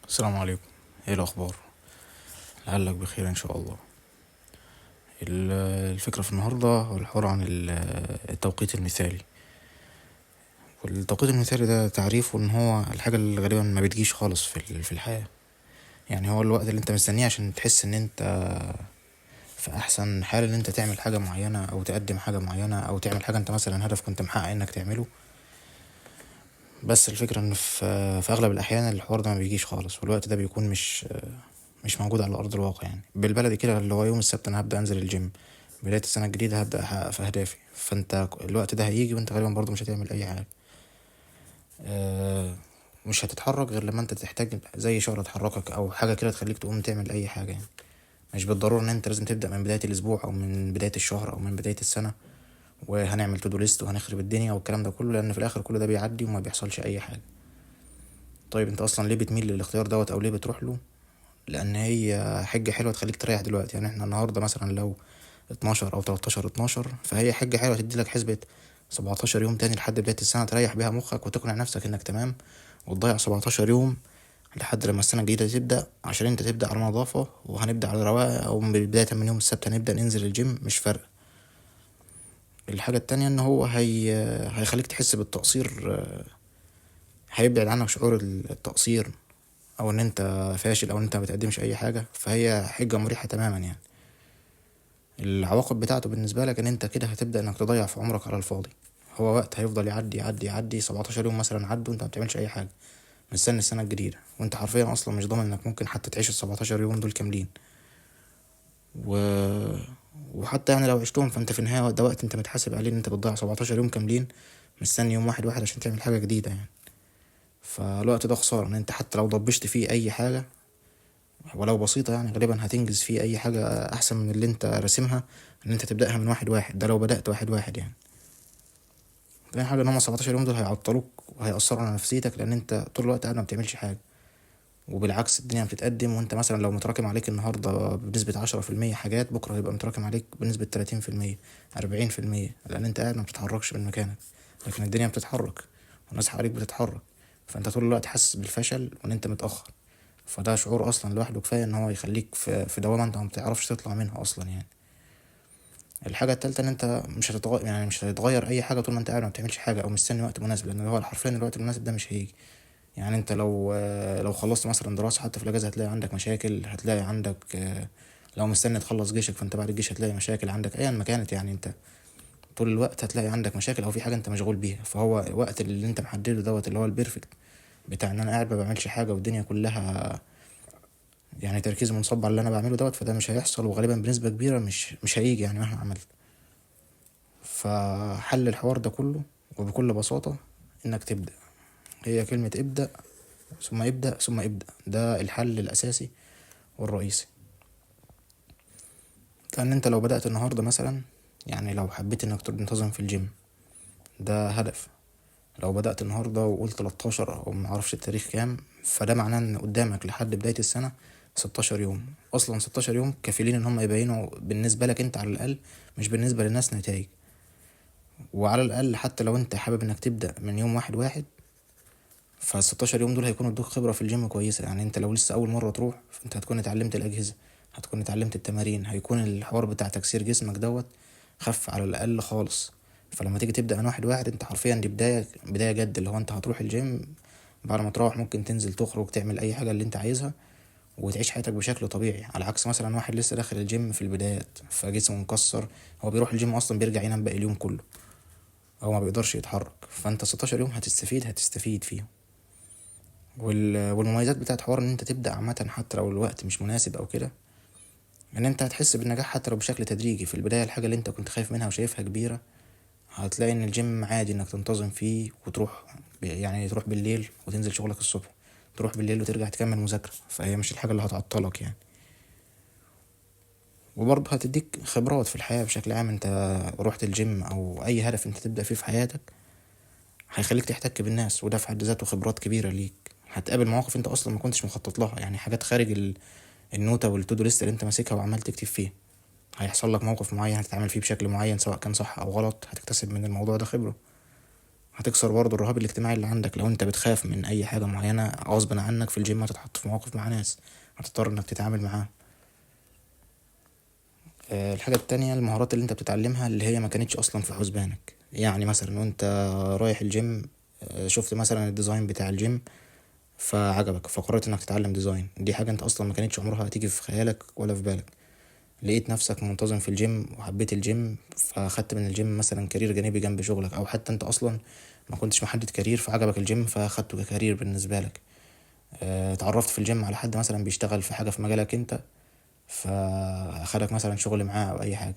السلام عليكم. ايه الاخبار؟ لعلك بخير ان شاء الله. الفكرة في النهاردة هو الحوار عن التوقيت المثالي. والتوقيت المثالي ده تعريفه ان هو الحاجة اللي غالبا ما بتجيش خالص في الحياة. هو الوقت اللي انت مستنيه عشان تحس ان انت في احسن حال ان انت تعمل حاجة معينة او تقدم حاجة معينة او تعمل حاجة انت مثلا هدف كنت محقق انك تعمله. بس الفكرة ان في اغلب الاحيان الحوار ده ما بيجيش خالص، والوقت ده بيكون مش موجود على ارض الواقع. بالبلدي كده اللي هو يوم السبت انا هبدأ انزل الجيم، بداية السنة الجديدة هبدأ احقق في اهدافي، فانت الوقت ده هيجي وانت غالبا برضو مش هتعمل اي حاجة. مش هتتحرك غير لما انت تحتاج زي شغلة تحركك او حاجة كده تخليك تقوم تعمل اي حاجة. مش بالضرورة ان انت لازم تبدأ من بداية الاسبوع او من بداية الشهر او من بداية السنة وهنعمل to do list وهنخرب الدنيا والكلام ده كله، لان في الاخر كل ده بيعدي وما بيحصلش اي حاجة. طيب انت اصلا ليه بتميل للاختيار دوت او ليه بتروح له؟ لان هي حجة حلوة تخليك تريح دلوقتي. احنا النهاردة مثلا لو 12 او 13 12، فهي حجة حلوة تدي لك حسبة 17 يوم تاني لحد بداية السنة تريح بيها مخك وتقنع نفسك انك تمام، وتضيع 17 يوم لحد لما السنة الجديدة تبدأ عشان انت تبدأ على نظافة وهنبدأ على رواقة، او من بداية من يوم السبت هنبدأ ننزل الجيم، مش فارقة. الحاجة التانية ان هو هيخليك تحس بالتقصير، هيبعد عنك شعور التقصير او ان انت فاشل او ان انت ما بتقدمش اي حاجة، فهي حجة مريحة تماما. العواقب بتاعته بالنسبة لك ان انت كده هتبدأ انك تضيع في عمرك على الفاضي. هو وقت هيفضل يعدي يعدي يعدي، 17 يوم مثلا عدوا انت ما بتعملش اي حاجة، مستني السنة الجديدة، وانت حرفيا اصلا مش ضامن انك ممكن حتى تعيش ال 17 يوم دول كاملين. وحتى لو عشتهم فانت في النهاية ده وقت انت متحاسب عليه ان انت بتضيع 17 يوم كاملين مستني يوم واحد واحد عشان تعمل حاجة جديدة. فالوقت ده خسارة ان انت حتى لو ضبشت فيه اي حاجة ولو بسيطة غالبا هتنجز فيه اي حاجة احسن من اللي انت راسمها ان انت تبدأها من واحد واحد، ده لو بدأت واحد واحد. تاني حاجة ان هما 17 يوم دول هيعطلوك وهيأثروا على نفسيتك، لان انت طول الوقت قاعد ما بتعملش حاجة، وبالعكس الدنيا بتتقدم، وانت مثلا لو متراكم عليك النهاردة بنسبة عشرة في المية حاجات، بكرة هيبقى متراكم عليك بنسبة تلاتين في المية، أربعين في المية، لأن انت قاعد ما بتتحركش من مكانك، لكن الدنيا بتتحرك والناس حواليك بتتحرك، فانت طول الوقت حاسس بالفشل وان انت متأخر. فده شعور اصلا لوحده كفاية ان هو يخليك في دوامة انت ما بتعرفش تطلع منها اصلا. الحاجة التالتة ان انت مش هتتغ-، يعني مش هتتغير اي حاجة طول ما انت قاعد ما بتعملش حاجة او مستني وقت مناسب، لان هو حرفيا الوقت المناسب ده مش هيجي. انت لو خلصت مثلا دراسة حتى في الاجازة هتلاقي عندك مشاكل، هتلاقي عندك، لو مستني تخلص جيشك فانت بعد الجيش هتلاقي مشاكل عندك ايا ما كانت. انت طول الوقت هتلاقي عندك مشاكل او في حاجة انت مشغول بيها. فهو الوقت اللي انت محدده دوت اللي هو ال perfect بتاع ان انا قاعد ما بعملش حاجة والدنيا كلها تركيز منصب على اللي انا بعمله دوت، فده مش هيحصل، وغالبا بنسبة كبيرة مش هيجي مهما عملت. فحل الحوار ده كله وبكل بساطة انك تبدأ. هي كلمة ابدأ ثم ابدأ ثم ابدأ، ده الحل الأساسي والرئيسي. لأن انت لو بدأت النهاردة مثلا، لو حبيت انك تنتظم في الجيم ده هدف، لو بدأت النهاردة وقلت 13 أو معرفش التاريخ كام، فده معناه ان قدامك لحد بداية السنة 16 يوم. أصلا 16 يوم كافيين ان هم يبينوا بالنسبة لك انت على الأقل، مش بالنسبة للناس، نتائج. وعلى الأقل حتى لو انت حابب انك تبدأ من يوم واحد واحد، فالستاشر يوم دول هيكونوا ادوك خبرة في الجيم كويسة. انت لو لسه أول مرة تروح فانت هتكون اتعلمت الأجهزة، هتكون اتعلمت التمارين، هيكون الحوار بتاع تكسير جسمك دوت خف على الأقل خالص. فلما تيجي تبدأ من واحد واحد انت حرفيا دي بداية جد، اللي هو انت هتروح الجيم بعد ما تروح ممكن تنزل تخرج تعمل أي حاجة اللي انت عايزها وتعيش حياتك بشكل طبيعي، على عكس مثلا واحد لسه داخل الجيم في البدايات فجسمه مكسر، هو بيروح الجيم أصلا بيرجع ينام باقي اليوم كله أو ما بيقدرش يتحرك. فانت 16 يوم هتستفيد فيهم. والمميزات بتاعت حوار ان انت تبدأ عامة حتى لو الوقت مش مناسب او كده، ان انت هتحس بالنجاح حتى لو بشكل تدريجي. في البداية الحاجة اللي انت كنت خايف منها وشايفها كبيرة هتلاقي ان الجيم عادي انك تنتظم فيه وتروح تروح بالليل وتنزل شغلك الصبح، تروح بالليل وترجع تكمل مذاكرة، فهي مش الحاجة اللي هتعطلك. وبرضه هتديك خبرات في الحياة بشكل عام. انت روحت الجيم او اي هدف انت تبدأ فيه في حياتك هيخليك تحتك بالناس، وده في حد ذاته خبرات كبيرة ليك. هتقابل مواقف انت اصلا ما كنتش مخطط لها، حاجات خارج النوتة وال to do list اللي انت ماسكها وعمال تكتب فيها. هيحصل لك موقف معين هتتعامل فيه بشكل معين سواء كان صح او غلط، هتكتسب من الموضوع ده خبرة. هتكسر برضه الرهاب الاجتماعي اللي عندك. لو انت بتخاف من اي حاجة معينة غصب عنك في الجيم هتتحط في مواقف مع ناس هتضطر انك تتعامل معاها. الحاجة التانية المهارات اللي انت بتتعلمها اللي هي ما كانتش اصلا في حسبانك. يعني مثلا وانت رايح الجيم، شفت مثلا ال design بتاع الجيم فعجبك، فقررت انك تتعلم design. دي حاجة انت اصلا ما كانتش عمرها هتيجي في خيالك ولا في بالك. لقيت نفسك منتظم في الجيم وحبيت الجيم، فاخدت من الجيم مثلا career جانبي جنب شغلك، او حتى انت اصلا ما كنتش محدد career فعجبك الجيم فاخدته ك career بالنسبة لك. اتعرفت في الجيم على حد مثلا بيشتغل في حاجة في مجالك انت، فاخدك مثلا شغل معاه او اي حاجة.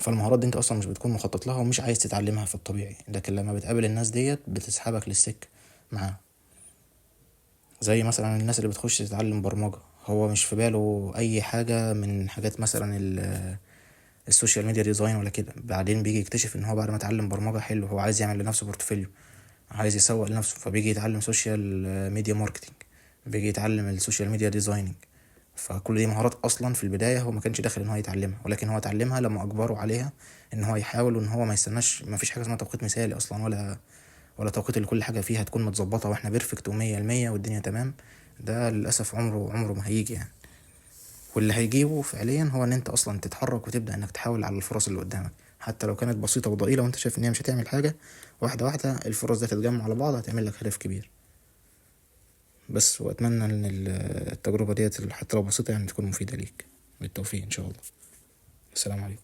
فالمهارات دي انت اصلا مش بتكون مخطط لها ومش عايز تتعلمها في الطبيعي، لكن لما بتقابل الناس ديت بتسحبك للسكة معاها. زي مثلا الناس اللي بتخش تتعلم برمجة، هو مش في باله اي حاجة من حاجات مثلا ال social media design ولا كده، بعدين بيجي يكتشف ان هو بعد ما اتعلم برمجة حلو هو عايز يعمل لنفسه portfolio، عايز يسوق لنفسه، فبيجي يتعلم social media marketing، بيجي يتعلم ال social media designing. فكل دي مهارات اصلا في البداية هو ما كانش داخل ان هو يتعلمها، ولكن هو اتعلمها لما اجبره عليها ان هو يحاول، وان هو ما يستناش. ما فيش حاجة اسمها توقيت مثالي اصلا، ولا توقيت اللي كل حاجة فيها تكون متظبطه واحنا perfect ومية المية والدنيا تمام. ده للاسف عمره ما هيجي يعني. واللي هيجيبه فعليا هو ان انت اصلا تتحرك وتبدا انك تحاول على الفرص اللي قدامك، حتى لو كانت بسيطة وضئيله وانت شايف ان هي مش هتعمل حاجة. واحدة واحدة الفرص دي هتتجمع على بعض هتعمل لك هدف كبير بس. واتمنى ان التجربة ديت حتى لو بسيطة يعني تكون مفيدة ليك. بالتوفيق ان شاء الله. السلام عليكم.